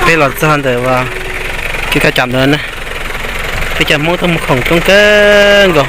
Peb los txog ntawm kev kaj cam ntawd na, peb cov Hmoob tuaj mus khoom coob kawg nkaus.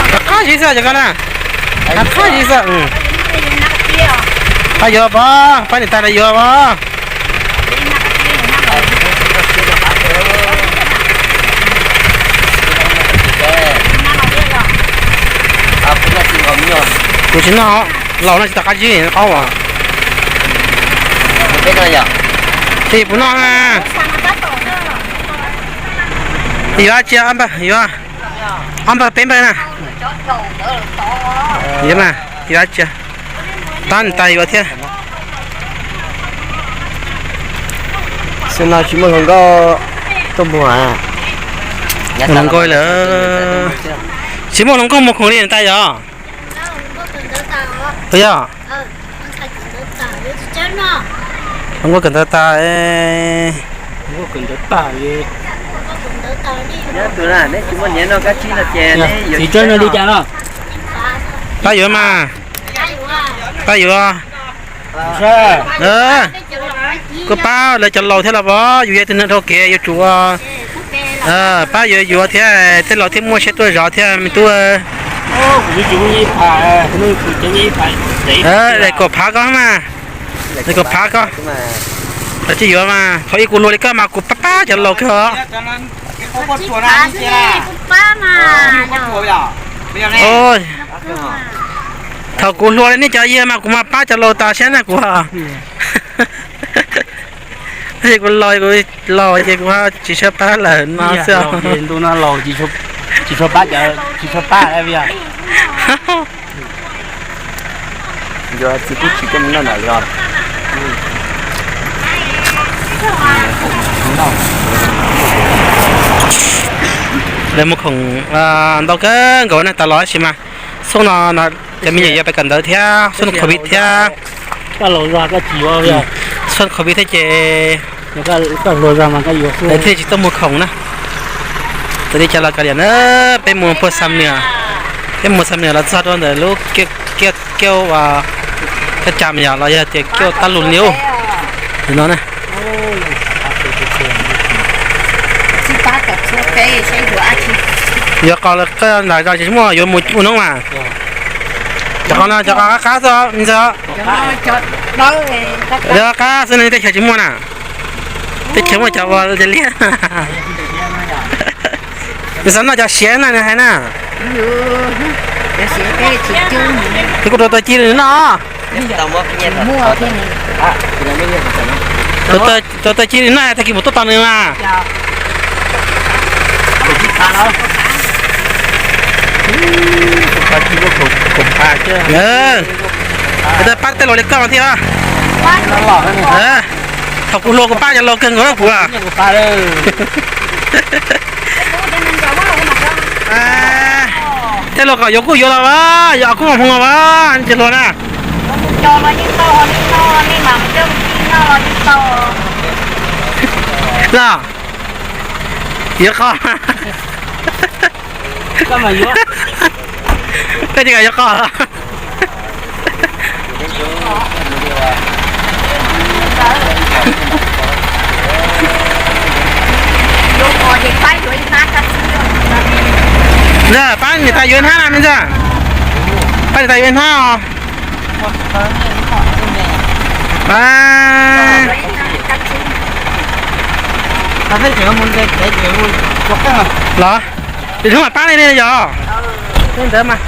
Qab qab zib xwb cov ko na. Qab qab zib xwb. Pab yuav pab, pab niam tais lawv yuav pab. Kuv tsis noj, laus no tsis tau qab zib qaub as. Tis puas noj na? Yuav tsi, yuav ob npawg peb npawg na. Yuav mas, yuav tsi, tab niam tais yuav thiab. Xyoo no tsis muaj hluas nkauj tuaj mus. Hluas nkauj lawm, tsis muaj hluas nkauj mus khoom li niam tais yog. Puas yog? Hluas nkauj kawm ntawv tas. Pab yuav mas, pab yuav. Kuj pab lawv cov laus thiab los pab, yus yog tus neeg dhau kev yuav tsum pab yuav yuav thiab, tej laus thiaj muaj siab tuaj zov thiab me tub. Daim kaum phav koj mas, daim kaum phav koj. Lawv tsis yuav mas thaum ub kuv hluas li koj mas kuv pab pab cov laus kawg os. Thaum kuv hluas li nej cov yawg mas kuv mas pab cov laus tas siab na kuv. Kuv laus, kuv laus ces kuv tsis tshua pab lawm no xwb. Tsis tshua pab, tsis tshua pab. Lawv mus khoom ntau kawg nkaus na tas los tab sis mas xyoo no cov me nyuam yaus pais kawm ntawv thiab xyoo no covid thiab. Xyoo no covid thiab ces lawv thiaj tsis tuaj mus khoom na. Txawm li cas los kav liam na, peb mus puag Xam Nuas, peb mus Xam Nuas los txog rau ntawm lub kiab, kiab, kiab cam yom los yog tias kiab Tab Lus Niu no na. Yuav qos lawm, koj nram zos tsis muaj yuav mus ua noob mas. Cov qos no cov qos qab qab xwb ntxawg. Qab qab xwb no, teb chaws tsis muaj na. Teb chaws muaj cov ua liab. Nws xav noj cov siav na nws hais na. Kuv rau tau ci li noj. Rau tau ci li noj tag kis mus tuaj tos nws mas. Pab tej laus li koj thiab. Thaum kuv hluas kuv pab cov laus kawg nkaus na kuv. Tej laus kom yuav kuj yuav los as, yog kuj mam hmoo los as, cov hluas na. Los, yuav qos. Koj tsis kam yuav qos los? Pab niam tais yuav hnab na me ntxhais. Pab niam tais yuav hnab os. Los, hnub mas pab li ne yog. Ntawd mas.